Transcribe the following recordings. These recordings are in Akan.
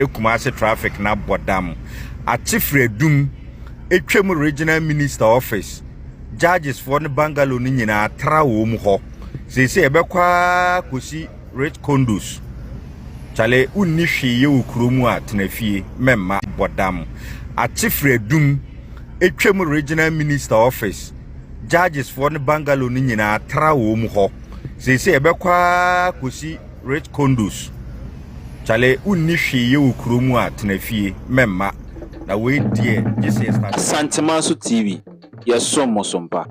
Kumasi traffic na bɔ dam. Akye firi Adum etwam Regional Minister office, judges foɔ ne bungalow no nyinaa tra wɔ mu hɔ. Seesei ɛbɛkɔ ara kɔsi Rich Condos. Kyale, wonni hwee yɛ wɔ kurom a, tena fie, mɛmma bɔ dam. Akye firi Adum etwam Regional Minister office, judges foɔ ne bungalow no nyinaa tra wɔ mu hɔ. Seesei ɛbɛkɔ ara kɔsi Rich Condos. Kyale, wonni hwee yɛ wɔ kurom a, tena fie, mɛmma. Na wei deɛ, gye sɛ yɛ start. Asantemanso TV, yɛsom mo so mpa.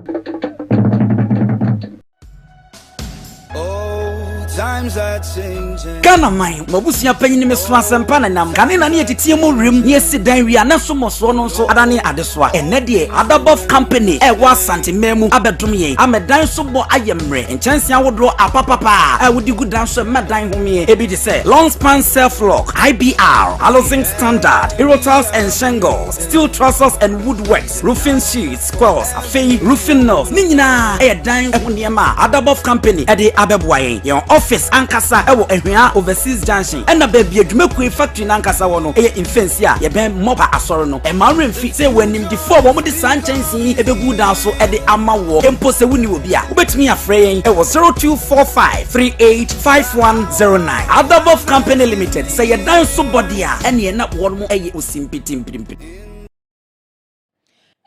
Ghana man, m'abusua panyin me so asɛmpa nenam. Kane na ne yɛteteɛ mu werem ne yɛsi dan wie a na so mmɔsoɔ no nso adane adesoa. Ɛnnɛ deɛ, Adabɔf Company a ɛwɔ Asante man mu abɛdom yɛn ama dan so bɔ ayɛ mmerɛ. Nkyɛnsee ahodoɔ apapapa a wode gu dan so ɛma dan homeɛ. Ebi te sɛ Long Span Self Lock, IBR, Alozinc Standard, Hero Tiles and Shingles, Steel Trusses and Woodworks, Roofing Sheets, Coils, afei Roofing Nails. Ne nyinaa ɛyɛ dan ho nneɛma a Adabɔf Company ɛde abɛboa yɛn. Yɛn office ankasa ɛwɔ Ahwea Overseas Junction, ɛna baabi adwumakuo factory no ankasa wɔ no ɛyɛ Mfɛnsi a yɛbɛn Mɔpa Asɔre no. Ɛma werɛ mfi sɛ wɔ animdifoɔ a wɔde saa nkyɛnsee yi ɛbɛgu dan so ɛde ama woɔ. Mpo sɛ wonni obi a, wobɛtumi afrɛ yɛn ɛwɔ 0245 385109. Adabɔf Company Limited, sɛ yɛ dan so bɔde a, ɛneɛ na wɔn ɛyɛ osimpitimpirimpiri.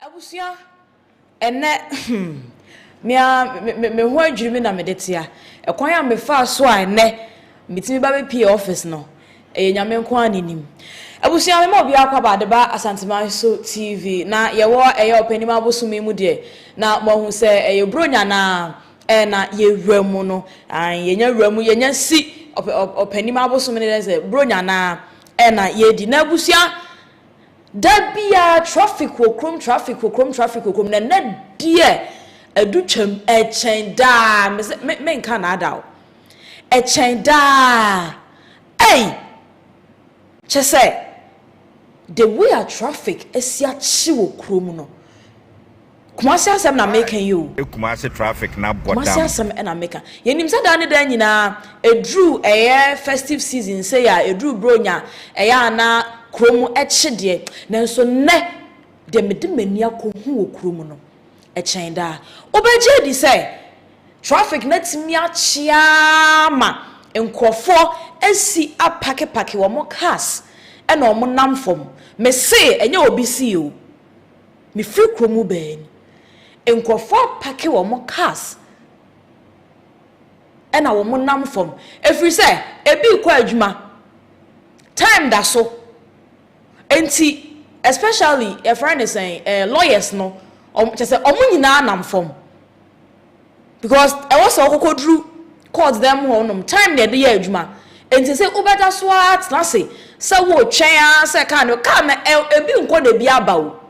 Abusua, ɛnɛ mea me me ho adwiri me na mede tea. Ɛkwan a mefaa so a ɛnɛ metumi ba bɛpie office no, ɛyɛ Nyame nko ara ne nim. Abusua, mema obiara akɔ aba Adeba Asanteman so TV. Na yɛwɔ ɛyɛ Ɔpanim abosome mu deɛ, na moahu sɛ ɛyɛ Buronya na ɛna yɛwura mu no. Yɛnya wura mu, yɛnya si Ɔpanim abosome no deɛ sɛ Buronya na ɛna yɛdi. Na abusua, da bia traffic wɔ kurom, traffic wɔ kurom, traffic wɔ kurom. Na ɛnɛ deɛ adu twam, ɛkyɛn daa. Me menka na ada o, ɛkyɛn daa. Ɛy, kyɛ sɛ the way a traffic asi akye wɔ kurom no, Kumasi asɛm na meka yi o. Kumasi traffic na bɔ Kumasi dam. asɛm ɛna meka. Yɛnim sɛ daa ne daa nyinaa ɛduru ɛyɛ festive season sɛ yɛ a ɛduru Bronya, ɛyɛ ana kurom ɛkye deɛ, nanso nnɛ deɛ mede m'ani akɔhu wɔ kurom no ɛkyɛn daa. Wobɛgye adi sɛ traffic na tumi akyeaa ma nkurɔfoɔ asi apakepake wɔn cars ɛna wɔn nam fam. Mese ɛnyɛ obi si o, mefiri kurom bɛɛ ni, nkurɔfoɔ apake wɔn cars ɛna wɔn nam fam, ɛfiri sɛ ebi kɔ adwuma, time da so. Nti especially yɛfrɛ ne sɛn, lawyers no, ɔmo kyɛ sɛ ɔmo nyinaa nam fam because ɛwɔ sɛ ɔkɔkɔ duru court dɛm hɔ nom, time na yɛde yɛ adwuma. Nti sɛ wobɛda so ara tena ase sɛ wɔretwɛn ara sɛ kaa no ɛ ebi nkɔ na ebi aba o,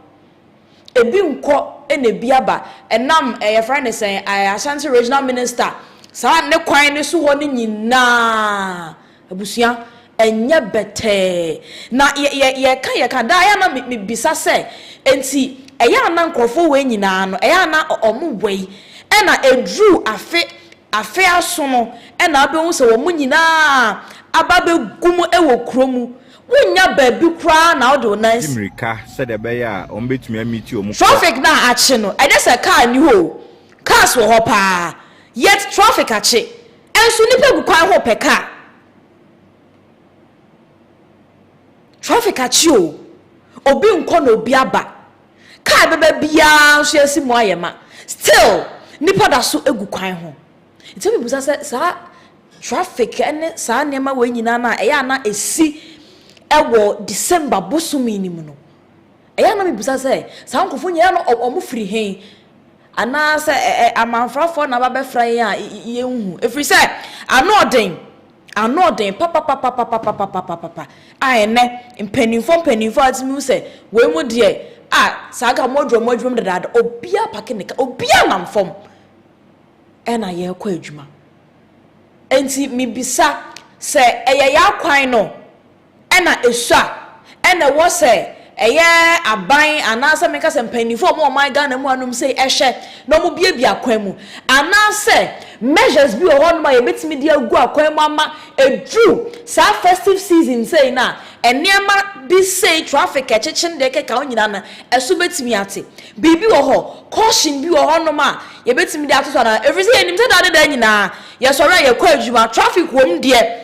ebi nkɔ na ebi aba. Ɛnam yɛfrɛ ne sɛn, Ashanti Regional Minister saa ne kwan ne so hɔ no nyinaa, abusua, ɛnyɛ bɛtɛɛ. Na yɛ yɛ yɛka yɛka daa yɛ ana mebisa sɛ, nti ɛyɛ ana nkurɔfoɔ wei nyinaa no, ɛyɛ ana ɔmo wei ɛna eduru afe afe aso no ɛna abɛhu sɛ wɔn nyinaa aba bɛgu mu ɛwɔ kurom, wonya baabi koraa na wode wo nan di si. Mmirika sɛdeɛ ɛbɛyɛ a wɔn bɛtumi amiti wɔn kɔ. Traffic na akye no, ɛnyɛ sɛ car ni hɔ o, cars wɔ hɔ paa, yet traffic akye, ɛnso nipa gu kwan ho pɛ car. Traffic akye o, obi nkɔ na obi aba, car bɛbɛ biara nso yɛsi mu ayɛ ma, still nipa da so egu kwan ho. Nti mi busa sɛ saa traffic ɛne saa nneɛma wei nyinaa na ɛyɛ ana esi ɛwɔ December bosom yi mu no, ɛyɛ ana mi busa sɛ saa nkurɔfoɔ nyinaa no ɔmo firi hen, anaasɛ ɛ ɛ amanfrafoɔ na aba bɛfra yɛn a yɛnhu? Efiri sɛ ano ɔden, ano ɔden papapapapapapapapa a ɛnɛ mpanimfoɔ a tumi sɛ wei mu deɛ a saa ka mo adwuma mo adwuma mu dadaada, obiara pake ne ka, obiara nam fam ɛna yɛrekɔ adwuma. Nti mibisa sɛ ɛyɛ yɛ akwan no ɛna esua ɛna ɛwɔ sɛ ɛyɛ aban, anaasɛ meka sɛ mpanimfoɔ a wɔn ɔman Ghana mu anom sɛ ɛhwɛ na wɔn biabia kwan mu, anaasɛ Measures bi wɔ hɔnom a yɛbɛtumi de agu akwan mu ama ɛduru saa festive season sei no a, nneɛma bi sei, traffic ɛkyekye ne deɛ ɛkeka ho nyinaa no, ɛso bɛtumi ate. Biribi wɔ hɔ, caution bi wɔ hɔnom a yɛbɛtumi de ato so anaa? Ɛfiri sɛ yɛnim sɛ daa ne daa nyinaa yɛsɔre a yɛkɔ adwuma, traffic wɔ mu deɛ,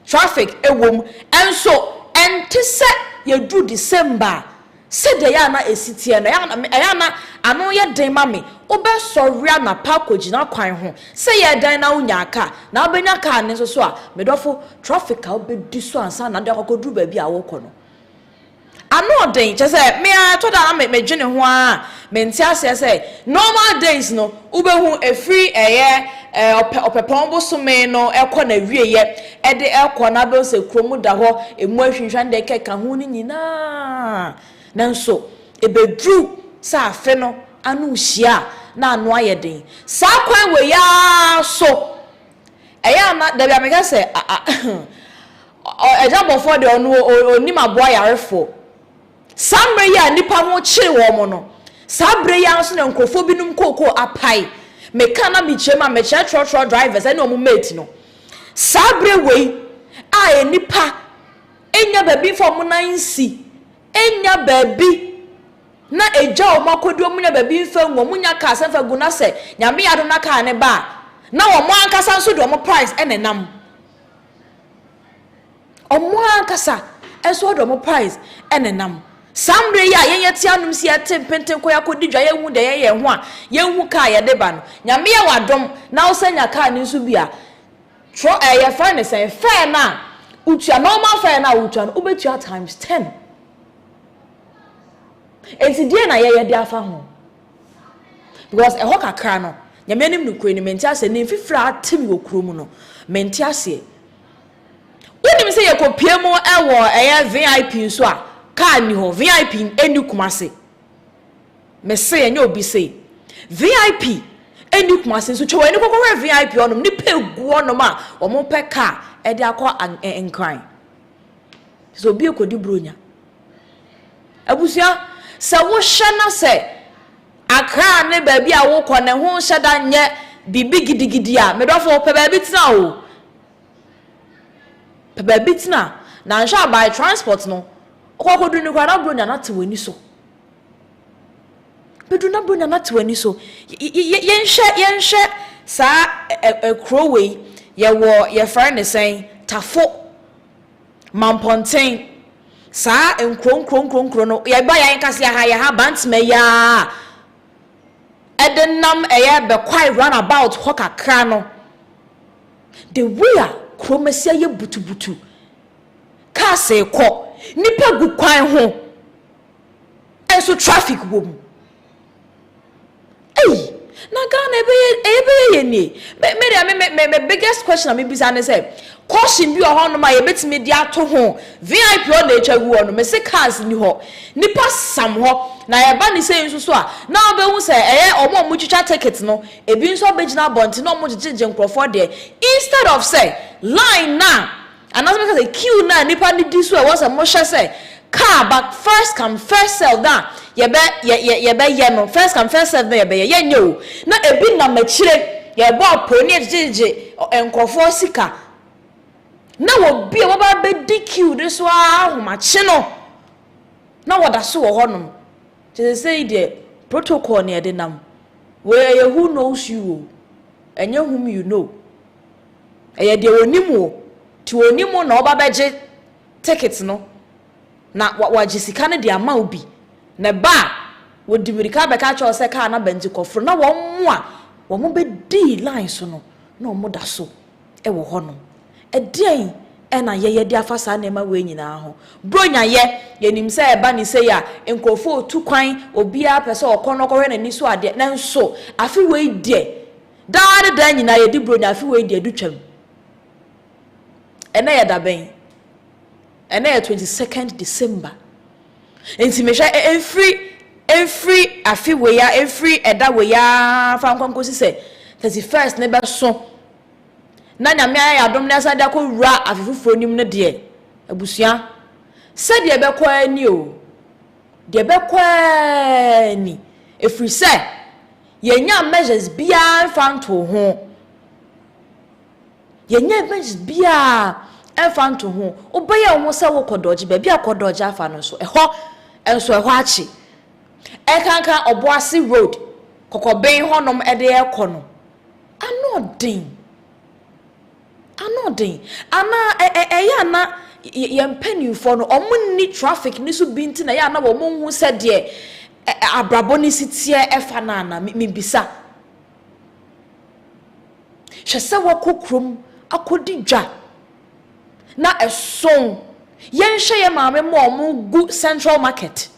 traffic wɔ mu. Nso ɛnte sɛ yɛduru December a, Sɛdeɛ ɛyɛ a na ɛsi teɛ no, ɛyɛ a na ano yɛ den ma me. Wobɛsɔre anapa akɔgyina kwan ho sɛ yɛ dɛn na wonyaa kaa, na wobɛnya kaa no nso so a, me dɔfo, traffic a wobɛdi so ansa na wode akɔkɔduru baabi a worekɔ no, ano ɔden. Kyerɛ sɛ, me ara ɛtɔ da a na medwene ho ara a, mente aseɛ sɛ normal days no, wobɛhu ɛfiri ɛyɛ ɔpɛ ɔpɛpɔn bosome no ɛkɔ n'awieɛ de rekɔ no abɛhu sɛ kurom da hɔ, emu ahwinhwan deɛ ɛkeka ho no nyinaa. Nanso ɛbɛduru sɛ afe no ano rehyia a, na ano ayɛ den. Saa kwan wei ara so, ɛyɛ a na, dabi a meka sɛ, Agya bɔfoɔ deɛ ɔno ɔnim aboa yarefoɔ. Saa mmerɛ yi a nnipa ho kyere wɔn no, saa berɛ yi ara nso na nkurɔfoɔ binom kookoo apae. Meka na mekyerɛ mu a, mekyerɛ trɔtrɔ drivers ne wɔn mate no. Saa berɛ wei a nnipa nnya baabi mfa wɔn nan nsi, nnya baabi na ɛgya wɔn akɔdi, wɔn nnya baabi mfa ngu, wɔn nnya cars mfa gu na sɛ Nyame yɛ adom na car no ba a, na wɔn ankasa nso de wɔn price na ɛnam. Wɔn ankasa nso de wɔn price na ɛnam. Saa mmerɛ yi a yɛn yɛte anom si yɛte mpenten kɔ yɛakɔdi dwa yɛnhu deɛ yɛyɛ yɛn ho a yɛnhu kaa yɛde ba no, Nyame yɛ w'adom na wosan nya kaa no nso bi a, trɔ ɛɛ yɛfrɛ no sɛn, fare no a wotua, normal fare no a wotua no wobɛtua times ten. Enti deɛn na yɛyɛ de afa ho? Because ɛhɔ kakra no, Nyame anim nokorɛ ni, mente aseɛ, ne mfifire a ate me wɔ kuro mu no, mente aseɛ. Wonim sɛ yɛkɔpue mu wɔ ɛyɛ VIP nso a, car nni hɔ. VIP nni Kumasi. Mese ɛnyɛ obi se. VIP nni Kumasi nso twa w'ani kɔkɔhwɛ VIP hɔnom, nnipa egu hɔnom a wɔpɛ car de akɔ Nkran. Sɛ obi rekɔdi Buronya. Abusua, sɛ wohwɛ na sɛ Accra ne baabi a wokɔ no ɛho nhyɛ da nyɛ biribi gidigidi a, me dɔfo, pɛ baabi tena o. Pɛ baabi tena, na nhwɛ a by transport no, wokɔ akɔduru no koraa na Buronya no ate w'ani so. Bɛduru na Buronya no ate w'ani so. Yɛnhwɛ yɛnhwɛ saa kuro wei, yɛwɔ yɛfrɛ no sɛn, Tafo, Mampɔnten, saa nkuro nkuro nkuro nkuro no, yɛba yɛn kase ha yɛ ha Bantama yi ara ɛde nam ɛyɛ Bɛkwae runabout hɔ kakra no, The way a kurom asi ayɛ butubutu, cars rekɔ, nnipa gu kwan ho, nso traffic wɔ mu. Ei, na Ghana ɛbɛyɛ ɛbɛyɛ yɛ nie. Me me deɛ me me me biggest question a mebisa ne sɛ, caution bi wɔ hɔnom a yɛbɛtumi de ato ho, VIP hɔ na atwa gu hɔ no, mese cars ni hɔ, nnipa sam hɔ, na yɛba ne sei nso so a, na wobɛhu sɛ ɛyɛ wɔn a wɔtwitwa ticket no, Ebi nso abɛgyina abɔnten na wɔgyegyegye nkurɔfoɔ deɛ instead of sɛ line no a anaasɛ mɛka sɛ queue no a nnipa no di so a ɛwɔ sɛ mohwɛ sɛ car ba first come first serve no a yɛbɛ yɛ yɛ yɛbɛyɛ no first come first serve no yɛbɛyɛ yɛnyɛ o na ebi nam akyire yɛbɔ apoo ne yɛgyegyegye nkurɔfoɔ sika na obi a wɔba abɛdi queue no so ara ahomakye no na wɔda so wɔ hɔnom. Kyɛ sesei deɛ protocol na yɛde nam. Wei ɛyɛ who knows you o, ɛnyɛ whom you know. Ɛyɛ deɛ ɔnim wo, nti ɔnim wo na ɔba bɛgye ticket no na wagye sika no de ama wo bi. Na ɛba a, wɔdi mmirika bɛka akyerɛ wo sɛ kaa no aba nti kɔforo. Na wɔn a wɔbɛdii line so no, na wɔda so wɔ hɔnom. Ɛdeɛn na yɛyɛ de afa saa nneɛma wei nyinaa ho? Buronya yɛ, yɛnim sɛ ɛba ne sei a, nkurɔfoɔ retu kwan, obiara pɛ sɛ ɔkɔ na ɔkɔhwɛ n'ani so adeɛ. Nanso, afe wei deɛ, daa ne daa nyinaa yɛdi Buronya, afe wei deɛ, ɛdu twam. Ɛnnɛ yɛ da bɛn? Ɛnnɛ yɛ 22nd December. Nti mehwɛ, ɛmfiri, ɛmfiri afe wei a, ɛmfiri ɛda wei ara fa nkɔ nkɔsi sɛ 31st ne bɛso. na Nyame ayɛ yɛn adom na yɛasan de akɔ wura afe foforɔ no mu no deɛ, abusua, sɛdeɛ ɛbɛkɔ ara ni o, deɛ ɛbɛkɔ ara ni, ɛfiri sɛ yɛnnya measures biara mfa ntoo ho. Yɛnyɛ benches biara ɛmfa nto ho. Wobɛyɛ wo ho sɛ wokɔ dɔgye baabi a kɔ dɔgye afa no nso, ɛhɔ nso ɛhɔ akye. Ɛkanka Ɔboase Road, Kɔkɔbɛn hɔnom ɛde ɛkɔ no, ano ɔden, ano ɔden. Anaa ɛyɛ ana yɛn mpanimfoɔ no wɔn nni traffic ne so bi nti na ɛyɛ ana wɔn nhu sɛdeɛ abrabɔ ne si teɛ ɛfa no ana? Mibisa. Hwɛ sɛ wɔkɔ kurom akɔdi dwa na ɛson. Yɛnhwɛ yɛ maame mu a wɔn gu Central Market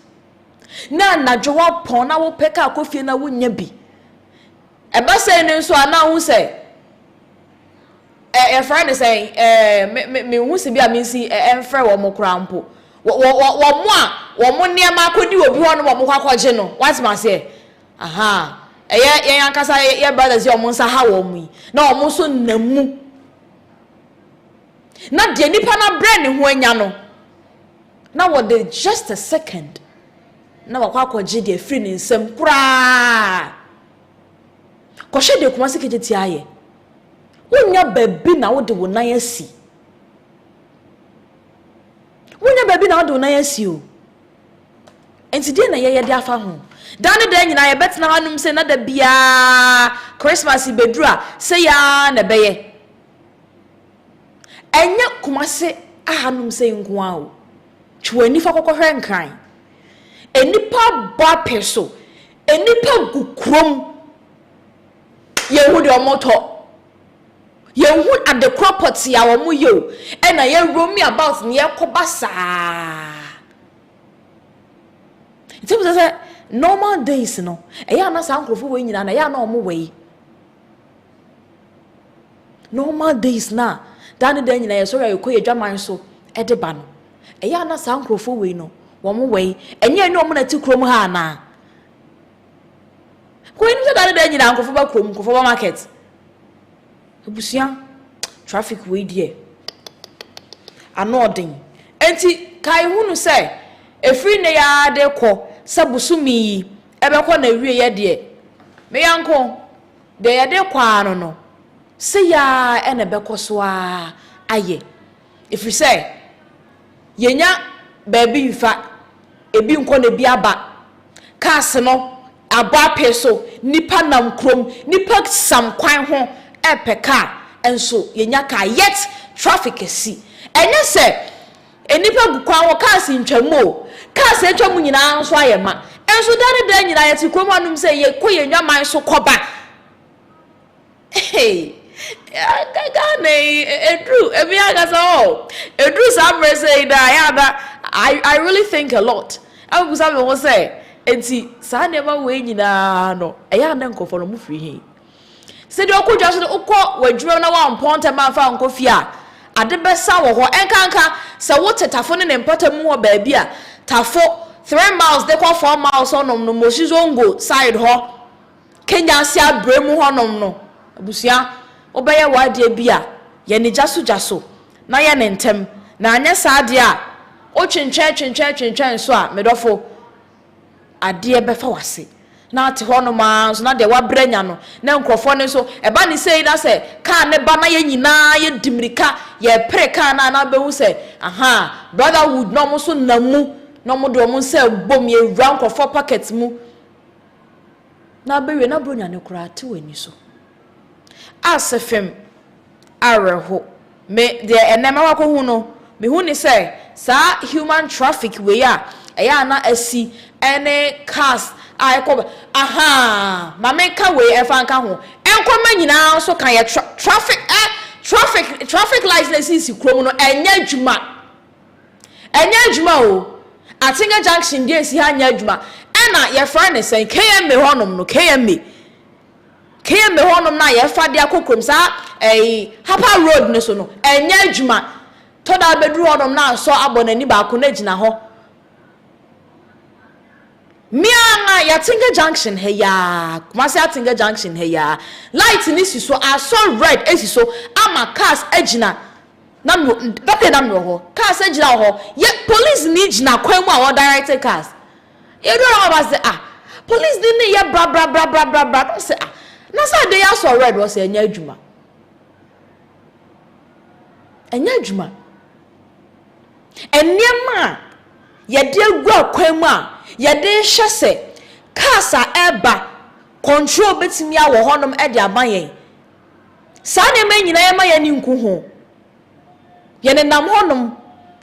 na anadwo wapɔn na wopɛ kaa kɔ fie na wonya bi. Ɛba sɛ no nso ana ho sɛ yɛfrɛ no sɛ me me me hu si bi a me nsi ɛmfrɛ wɔn koraa mpo. Wɔ wɔ wɔn a wɔn nneɛma akɔdi obi hɔ no, wɔn kɔ akɔgye no. Wate ma seɛ? Aha, ɛyɛ yɛn ankasa yɛ brothers yi a wɔn nsa ha wɔn yi na wɔn nso nam mu na deɛ nipa no abrɛ ne ho anya no na wɔde just a second na wakɔ akɔgye deɛ firi ne nsam koraa. Kɔhwɛ deɛ Kumasi Kejetia ayɛ. Wonya baabi na wode wo nan asi, wonya baabi na wode wo nan asi o. Nti deɛ na yɛyɛ de afa ho da ne da nyinaa, yɛbɛtena hanom sɛ na da biara Christmas bɛduru a, sɛ yaa na ɛbɛyɛ. Ɛnyɛ Kumase ahanom sɛ nko a o. Twe w'ani fa kɔkɔhwɛ Nkran. Nnipa bɔ apɛ so, nnipa gu kurom. Yɛnhu deɛ ɔmotɔ, yɛnhu adekorɔ pɔtee a wɔn yɛ o. Ɛna yɛ roam about ne yɛkɔba saa. Nti mo sɛ normal days no, ɛyɛ ana saa nkurɔfoɔ wɔ nyinaa na ɛyɛ ana wɔn wɔ yi? Normal days na daa ne daa nyinaa yɛsɔre a yɛkɔ yɛ adwaman so ɛde ba no, ɛyɛ ana saa nkurɔfoɔ wei no wɔn wɔ yi? Ɛnyɛ ɛne wɔn na ti kurom ha anaa? Kò enim sɛ daa ne daa nyinaa nkurɔfoɔ ba kurom, nkurɔfoɔ ba market. Abusua, traffic wei deɛ ano ɔden. Nti kae hunu sɛ efiri ne yaa de kɔ sɛ bosomi yi ɛbɛkɔ na ewie yɛ deɛ meyanko deɛ yɛde kɔ ano no sɛ yaa ɛna ɛbɛkɔ so a ayɛ, efiri sɛ yɛnya baabi nfa ebi nkɔ na ebi aba. Cars no abɔ apɛ so, nipa nam kurom, nipa sam kwan ho ɛpɛ car nso yɛnya car, yet traffic asi. Ɛnyɛ sɛ nipa gu kwan ho, cars ntwam o. Cars atwa mu nyinaa nso ayɛ ma. Nso da ne da nyinaa yɛte kurom hanom sɛ yɛkɔ yɛn nwaman so kɔba. Hey, Ghana yi eduru ebi ankasa hɔ, eduru saa mmerɛ sɛ yi na ayɛ ada. I really think a lot. Abusa mi ho sɛ, eti saa nneɛma wei nyinaa no, ɛyɛ ana nkurɔfoɔ no mo firi he? Sɛdeɛ ɔkɔ dwa so no, wokɔ w'adwuma na wampɔn ntɛm amfa nkɔ fie a, ade bɛsa wɔ hɔ. Ɛnkanka sɛ wote Tafo ne ne mpɔtam mu hɔ baabi a, Tafo 3 miles de kɔ 4 miles hɔnom no, Moshi Zongo side hɔ, Kenya ase abrɛ mu hɔnom no, abusua, wobɛyɛ w'adeɛ bi a, yɛ ne gya so gya so na yɛ ne ntɛm. Na anyɛ saa adeɛ a, wotwentwɛn twentwɛn twentwɛn so a, medɔfo, adeɛ bɛfa w'ase na ate hɔnom ara nso na deɛ wabrɛ nya no na nkurɔfoɔ no nso ɛba ne sei. Na sɛ kaa ne ba na yɛn nyinaa yɛdi mmirika yɛpere kaa no a, na bɛhu sɛ aha brotherhood na ɔmo nso nam mu na ɔmo de ɔmo nsa bom yɛwura nkurɔfoɔ pocket mu na abɛwie na buronya ne koraa te w'ani so ase fam awerɛho. Me deɛ, ɛnɛ ma wakɔhu no, mehu ne sɛ saa human traffic wei a ɛyɛ ana asi ɛne cars a ɛkɔ aha. Maame nka wei ɛfa nka ho. Ɛnkɔma nyinaa nso ka yɛ traffic traffic lights na esisi kurom no. Ɛnyɛ adwuma, ɛnyɛ adwuma o. Atenga Junction deɛ esi ha nyɛ adwuma. Ɛna yɛfrɛ ne sɛn, KMA hɔnom no, KMA hɔnom na yɛfa de akɔ kurom saa ɛyi Hapa Road ne so no, ɛnyɛ adwuma. Tɔda abɛduru hɔnom na asɔ abɔ n'ani baako na gyina hɔ. Mmea yɛatenga Junction ha yaa, Kumasi Atenga Junction ha yaa, light ne si so asɔ red esi so ama cars agyina. Na mi dade na mi wɔ hɔ, cars agyina hɔ yɛ police ni gyina kwan mu a wɔdirect cars. Yɛdu hɔ na wɔba sɛ, ah, police ni ne yɛ bra bra bra bra bra bra na sɛ, ah, na sɛ ade yɛ asɔ red wɔ sɛ ɛnyɛ adwuma. Ɛnyɛ adwuma. Nneɛma a yɛde agu akwan mu a yɛde rehwɛ sɛ cars a ɛreba control bɛtumi awɔ hɔnom de ama yɛn. Saa nneɛma yi nyinaa yɛma yɛn ani nku ho. Yɛnenam hɔnom,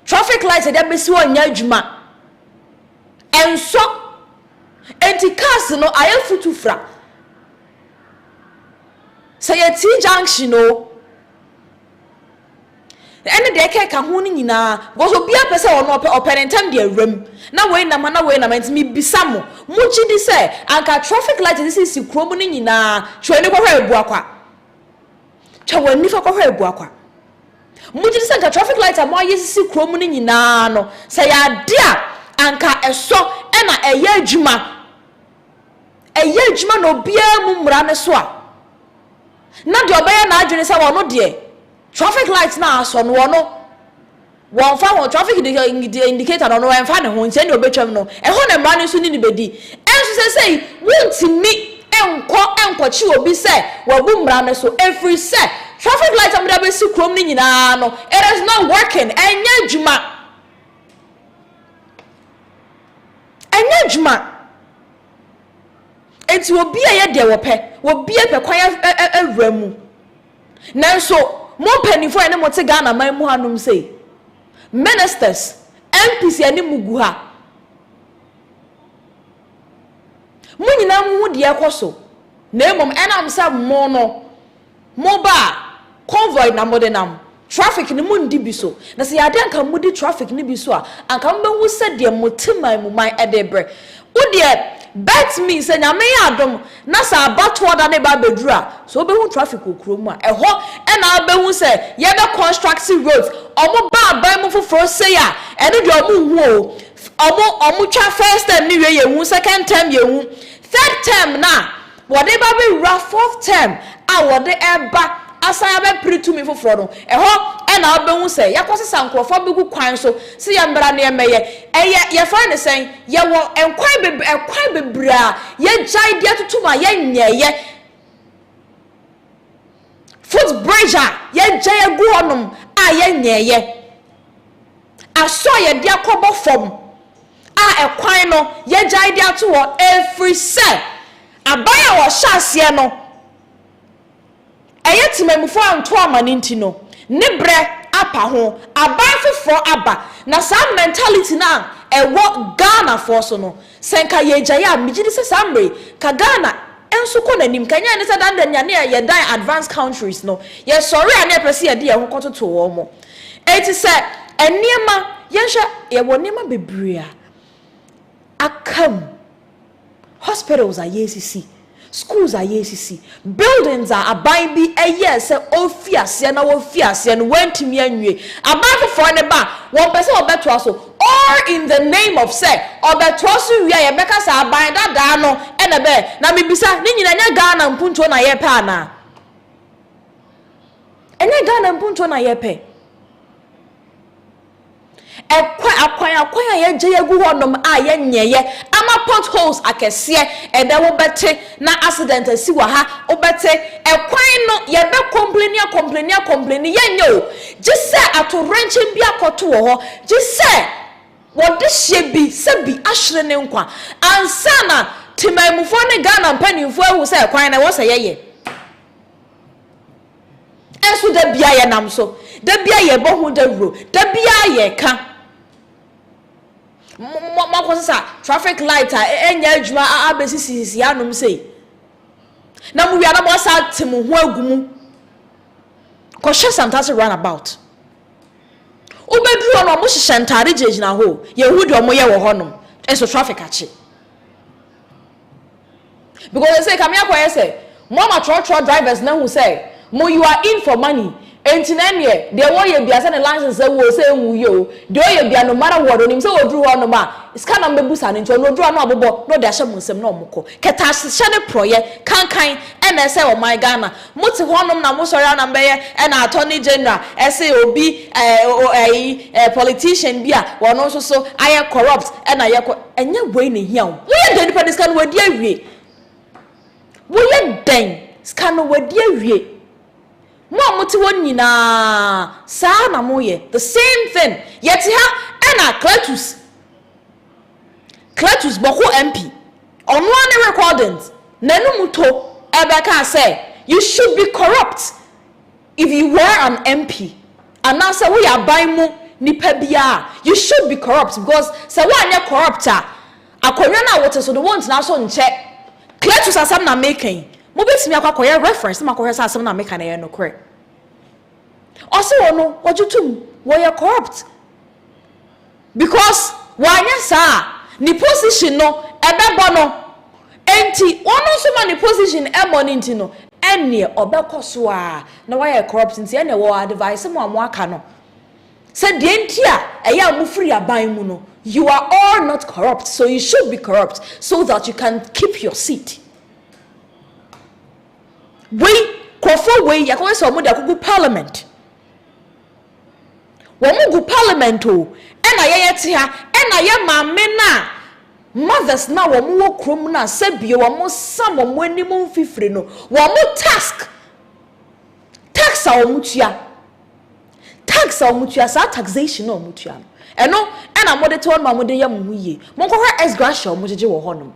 traffic light yɛde abɛsi hɔ nyɛ adwuma. Ɛnsɔ. Enti cars no ayɛ futufra. Sɛ yɛ T junction o, ɛne deɛ ɛkeka ho no nyinaa, because obiara pɛ sɛ ɔno ɔpɛ ɔpɛ ne ntɛm de awura mu na wei nam ha na wei nam ha. Nti mebisa mo, mogye di sɛ anka traffic light a ɛsisisi kurom no nyinaa, twa w'ani kɔhwɛ Abuakwa, twa w'ani fa kɔhwɛ Abuakwa. Mogye di sɛ anka traffic light a moayɛ sisi kurom no nyinaa no, sɛ yɛ ade a anka ɛsɔ ɛna ɛyɛ adwuma, ɛyɛ adwuma na obiara mu mmara no so a, na deɛ ɔbɛyɛ n'adwene sɛ ɔno deɛ traffic light no a asɔ no ɔno wɔmfa ho, traffic indicator no ɔno ɛmfa ne ho, nti ɛne ɔbɛtwam no, ɛhɔ na mmara no nso ne ne bɛdi. Ɛnso sɛsɛi wontumi nkɔ nkɔkye obi sɛ wabu mmara no so, ɛfiri sɛ traffic light a mode abɛsi kurom no nyinaa no, it is not working. Ɛnyɛ adwuma, ɛnyɛ adwuma. Enti obi a yɛ deɛ wɔpɛ, obi a pɛ kwan awura mu. Nanso mo mpanimfoɔ a yɛne mo te Ghana man mu hanom sei, ministers, MPs yɛne mo gu ha, mo nyinaa mo hu deɛ ɛkɔ so. Na mmom ɛnam sɛ mo no, mo ba a, convoy na mode nam, traffic no mundi bi so. Na sɛ yɛ ade anka modi traffic no bi so a, anka mobɛhu sɛdeɛ mo te man mu man de rebrɛ. Wo deɛ bet me sɛ Nyame yɛ adom na sɛ abatoɔ da no reba abɛduru a, sɛ wobɛhu traffic wɔ kuro mu a, ɛhɔ na wobɛhu sɛ yɛbɛ construct roads. Ɔmo ba aban mu foforɔ sei a, ɛno deɛ ɔmo nhu o. Ɔmo ɔmo twa first term no wie yɛnhu, second term yɛnhu, third term no a, Wɔde ba bɛwura fourth term a wɔde reba asan abɛpere tumi foforɔ no, ɛhɔ na wobɛhu sɛ yɛakɔsesa nkorɔfoɔ abɛgu kwan so sɛ yɛmmra na yɛmmɛyɛ. Ɛyɛ, yɛfrɛ no sɛn? Yɛwɔ nkwan bebree, ɛkwan bebree a yɛagyae de atoto mu a yɛnyɛeɛ. Foot bridge a yɛagyae agu hɔnom a yɛnyɛeɛ. Asɔ a yɛde akɔbɔ fam a ɛkwan no yɛagyae de ato hɔ ɛfiri sɛ aban a wɔhyɛ aseɛ no ɛyɛ temamufoɔ anto ama no nti no ne berɛ apa ho, aban foforɔ aba na saa mentality no a ɛwɔ Ghanafoɔ so no sɛ nka yɛgyae a megye di sɛ saa mmerɛ yi ka Ghana nso kɔ n'anim ka ɛnyɛ ne sɛ dan da nea ne yɛdan advanced countries no yɛsɔre a ne yɛpɛ sɛ yɛde yɛn ho kɔtoto wɔn. Enti sɛ nneɛma, yɛnhwɛ, yɛwɔ nneɛma bebree a aka mu, hospitals a yɛresisi, schools a yɛresisi, buildings a aban bi yɛɛ sɛ ɔrefi aseɛ na wɔfi aseɛ no wɔantumi anwie. Aban foforɔ no ba a, wɔmpɛ sɛ wɔbɛtoa so, all in the name of sɛ ɔbɛtoa so wie a yɛbɛka sɛ aban dadaa no na ɛbɛyɛ. Na mebisa, ne nyinaa ɛnyɛ Ghana mpuntuo na yɛrepɛ anaa? Ɛnyɛ Ghana mpuntuo na yɛpɛ. Ɛkwan akwan akwan a yɛagya agu hɔnom a yɛnyɛeɛ ama potholes akɛseɛ ɛnɛ wobɛte na accident asi wɔ ha wobɛte ɛkwan no yɛbɛ kɔmpleni akɔmpleni akɔmpleni yɛnyɛ o gye sɛ atowrɛnkyɛm bi akɔto wɔ hɔ gye sɛ wɔde hyeɛ bi sɛ bi ahwere ne nkwa ansa na temanmufoɔ ne Ghana mpanimfoɔ ahu sɛ ɛkwan no ɛwɔ sɛ yɛyɛ. Nso da biara yɛnam so, da biara yɛbɔ ho dawuro, da biara yɛka. Moakɔsesa traffic light a ɛnyɛ adwuma abɛsisisisi hanom sei. Na mo wie a na moasa ate mo ho agu mu. Kɔhwɛ Santase runabout. Wobɛduru hɔ no wɔhyehyɛ ntaade gyinagyina hɔ o. Yɛhu deɛ wɔyɛ wɔ hɔnom. Nso traffic akye. Because sɛsɛi kame akɔyɛ sɛ mo ama trɔtrɔ drivers no ahu sɛ mo you are in for money enti no ɛneɛ deɛ wɔyɛ bia sɛ ne license awu o sɛ ɛnwu yɛ o deɛ ɔyɛ bia no matter what onim sɛ ɔduru hɔ nom a sika na mobɛbusa no nti ɔno ɔduru a na wabobɔ na ɔde ahyɛ mo nsam na ɔmo kɔ kɛtɛasehyɛ ne prɔyɛ kankan ɛna ɛsɛ ɔman Ghana mo te hɔ nom na mo sɔre a na mobɛyɛ ɛna attorney general ɛse obi ɛɛ ɛyi ɛɛ politician bi a wɔno nso so ayɛ corrupt ɛna yɛkɔ Ɛnyɛ wei na ehia wo. Woyɛ dɛn nipa no sika no wadi awie. Woyɛ dɛn sika no wadi awie. Mo a mote hɔ nyinaa, saa na moyɛ. The same thing. Yɛte ha ɛna Cletus, Cletus Bawku MP, ɔno ara ne recordings, n'anum to ɛbɛka sɛ you should be corrupt if you were an MP. Anaasɛ woyɛ aban mu nipa biara, you should be corrupt because sɛ woanyɛ corrupt a, akonnwa no a wote so no, wontena so nkyɛ. Cletus asɛm na meka yi, mobɛtumi akɔ akɔyɛ reference na makɔhwɛ sɛ asɛm na meka no ɛyɛ nokorɛ. Ɔse wɔ no wɔgye tom wɔyɛ corrupt because wɔanyɛ saa ne position no ɛbɛbɔ no. Enti wɔn nso ma ne position ɛmɔ ne nti no, ɛnneɛ ɔbɛkɔ so a na wɔayɛ corrupt. Nti ɛnneɛ wɔ advice mu a mo aka no sɛ deɛ nti a ɛyɛ a mofiri aban mu no, you are all not corrupt, so you should be corrupt so that you can keep your seat. Wei nkurɔfoɔ wei yɛkɔyɛ sɛ wɔn de akɔgu parliament, wɔn gu parliament o. Ɛna yɛyɛ te ha, ɛna yɛ maame na mothers na wɔn wɔ kurom na sɛbie wɔn sam wɔn anim mfifiri no, wɔn tax a wɔn tua, tax a wɔn tua, saa taxation na wɔn tua no, ɛno ɛna wɔde te hɔ nom a wɔde yɛ mo ho yie. Mo nkɔhwɛ ex gratia a wɔn gyegye wɔ hɔnom.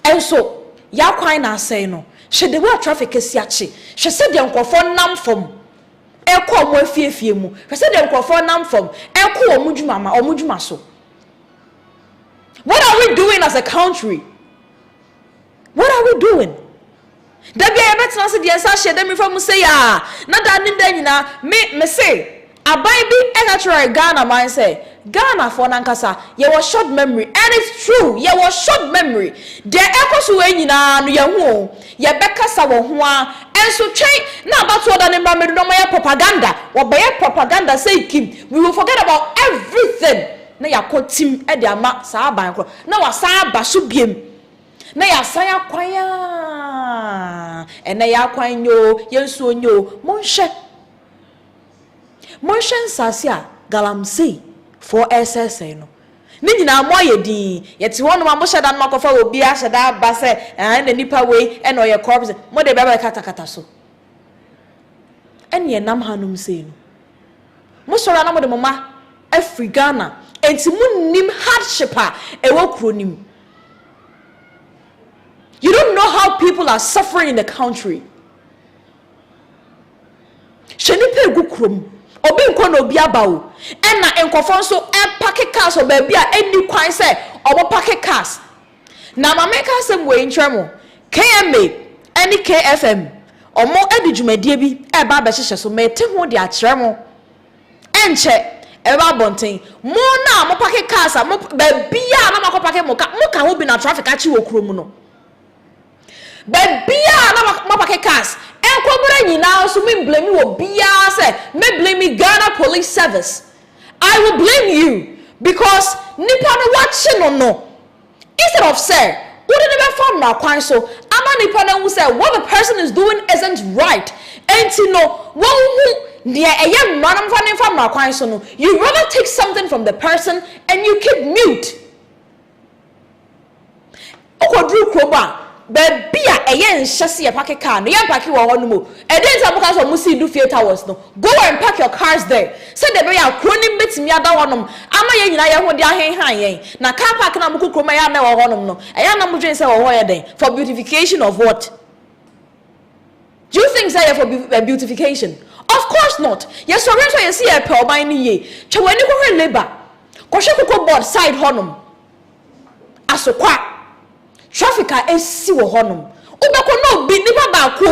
Ɛnso yɛakwan na asɛe no. Hwɛ the way a traffic asi akye. Hwɛ sɛdeɛ nkurɔfoɔ nam fam ɛkɔ wɔn afiefie mu. Hwɛ sɛdeɛ nkurɔfoɔ nam fam ɛkɔ wɔn dwuma ma wɔn dwuma so. What are we doing as a country? What are we doing? Dabi a yɛbɛtena ase deɛ nsa ahyɛ dɛm nifa mu sɛ yaa na da ne da nyinaa me se aban bi ɛka kyerɛ Ghana man sɛ Ghanafoɔ nankasa yɛwɔ short memory, and it's true, yɛwɔ short memory. Deɛ ɛkɔ so wɔ nyinaa no, yɛn ho o yɛbɛkasa wɔ ho a, ɛnso twɛn na abatoɔ da ne mmra mɛdu na ɔmɔyɛ propaganda. Wɔbɛyɛ propaganda sɛ kim, we will forget about everything na yɛakɔ tim ɛde ama saa aban korɔ na wasan aba so biem na yɛasan akwan a ɛnɛ yɛ akwan nye o, yɛn nsuo nye o. Monhwɛ, monhwɛ nsase a galamsey foɔ ɛresɛesɛe no ne nyinaa mo ayɛ din. Yɛte hɔ nom a mohyɛ da no makɔfa obi ahyɛ da aba sɛ ɛn na nipa wei ɛna ɔyɛ corrupt, mo de bɛbɛ katakata so. Ɛne ɛnam hanom sei no, mo sɔrɔ na mo de mo ma afiri Ghana, nti mo nim hardship a ɛwɔ kuro nim. You don't know how people are suffering in the country. Hyɛ nipa egu kurom, obi nkɔ na obi aba o, ɛna nkɔfɔ nso ɛpark cars wɔ baabi a ɛnni kwan sɛ ɔmo park cars. Na maame ka asɛm wɔ nkyerɛ mo, KMA ɛne KFM, ɔmo ɛde dwumadie bi ɛba abɛhyehyɛ so. Mɛte ho de akyerɛ mo, ɛnkyɛ ɛbɛba abɔnten. Mo na mo park cars a mo baabi a na mo akɔ park mo ka, mo ka ho bi na traffic akyi wɔ kurom no. Baabi a na mo park cars nkɔbere nyinaa nso, me blame wɔ biara sɛ me blame Ghana Police Service. I will blame you because nipa no wakye no, instead of sɛ wode ne bɛfa mmara kwan so ama nipa no ahu sɛ what the person is doing isn't right, enti no wɔnhu deɛ ɛyɛ mmara no mfa ne mfa mmara kwan so no, you rather take something from the person and you keep mute. Wokɔduru kurom a, baabi a ɛyɛ nhyɛ se yɛ park car no, yɛn park wɔ hɔ nom o. Ɛdeɛ nti a moka sɛ ɔmo si du fie towers no, go and park your cars there sɛdeɛ ɛbɛyɛ a kuro no bɛtumi ada hɔnom ama yɛn nyinaa yɛn ho de ahenhan yɛn. Na car park na mokɔ kurom a ɛyɛ ana wɔ hɔnom no, ɛyɛ ana modwen sɛ wɔ hɔ yɛ den for beautification of what? Do you think sɛ yɛ for beautification? Of course not. Yɛsɔre nso a yɛsi yɛ pɛ ɔman no yie. Twɛ w'ani kɔhwɛ Labour, kɔhwɛ Cocoa Board side hɔnom, Asokwa traffic a esi wɔ hɔnom. Wobɛkɔ na obi nipa baako o,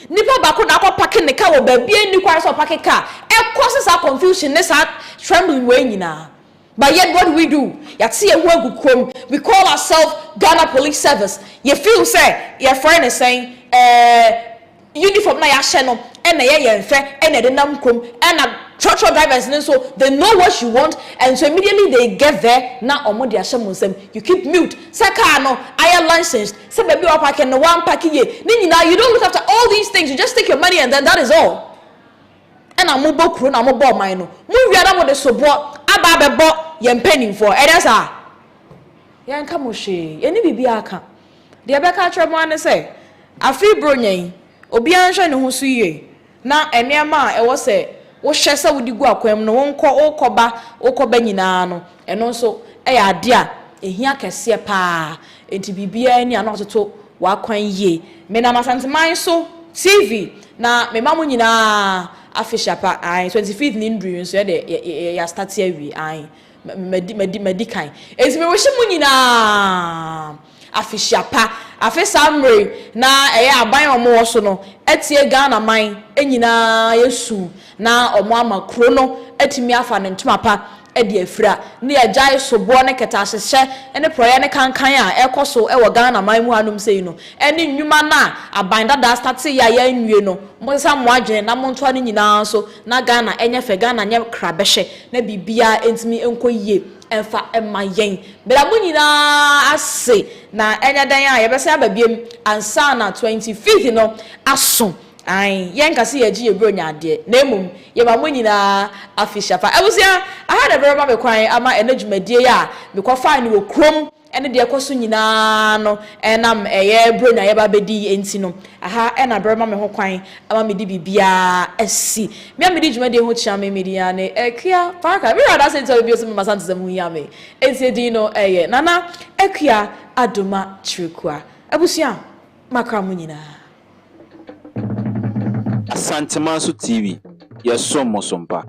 nipa baako na akɔ park ne car wɔ baabi a ɛnni kwan sɛ ɔpark car, ɛkɔ sɛ saa confusion ne saa trembling wei nyinaa. But yet what do we do? Yɛate yɛn ho agu kurom. We call ourselves Ghana Police Service. Yɛ feel sɛ yɛfrɛ ne sɛn, uniform na yɛahyɛ no ɛna ɛyɛ yɛn fɛ, ɛna ɛde nam kurom, ɛna trɔtrɔ drivers ne nso, they know what you want, and so immediately they get there na ɔmo de ahyɛ mo nsam. You keep mute sɛ car no ayɛ licensed, sɛ baabi a wɔpark no wɔn park yie ne nyinaa. You don't look after all these things. You just take your money and then that is all. Ɛna mo bɔ kuro na mo bɔ ɔman no, mo wia na mo de soboɔ aba abɛbɔ yɛn mpanimfoɔ. Ɛdɛ saa yɛnka mo hwee, yɛne biribi aka. Deɛ ɛbɛka akyerɛ mo ane sɛ afei buro nyɛn, obiara nhwɛ ne ho so yie. Na nneɛma a ɛwɔ sɛ wohwɛ sɛ wode gu akwan mu no, wonkɔ, wokɔba, wokɔba nyinaa no, ɛno nso yɛ adeɛ a ɛhia kɛseɛ pa ara. Enti biribiara ni a na watoto w'akwan yie. Menam Asanteman so TV na mema mo nyinaa afehyia pa. Ae, 25th no nndurii nso yɛdeɛ yɛ, yɛ, yɛastate awie. Ae. Madi, madi, madi kan. Enti merehyɛ mo nyinaa afehyia pa. Afe saa mmerɛ yi, na ɛyɛ aban a wɔwɔ so no atie Ghana man nyinaa yɛ su na wɔn ama kuro no atumi afa ne ntoma pa de afira ne yɛagyae soboɔ ne kɛtɛasehyɛ ne porɔeɛ ne kankan a ɛrekɔ so wɔ Ghana man mu hanom sei no ne nnwuma no a aban dadaa starteeɛ a yɛanwie no. Monsesa mo adwene na montoa ne nyinaa so na Ghana nyɛ fɛ, Ghana nyɛ krabɛhwɛ. na biribiara ntumi nkɔ yie mfa mma yɛn. Meda mo nyinaa ase, na ɛnyɛ dɛn a yɛbɛsan aba biom ansa na 25th no aso. Ae, yɛnka sɛ yɛregye yɛn Buronya adeɛ, na mmom yɛma mo nyinaa afehyia pa. Abusua, aha na ɛbɛma me kwan ama ɛnnɛ dwumadie yi a mekɔfaa no wɔ kurom ne deɛ ɛkɔ so nyinaa no ɛnam ɛyɛ Buronya a yɛba abɛdi yi nti no, aha na berɛ ma me ho kwan ama mede biribiara asi. Me a medi dwumadie ho kyea me, me din ara ne Akua Parker. Me wura Adase nti a bɛbio so me m'Asantesɛm ho hia me. Enti edin no ɛyɛ Nana Akua Adoma Kyerekuah. Abusua, makra mo nyinaa. Asantemanso TV, yɛsom mo so mpa.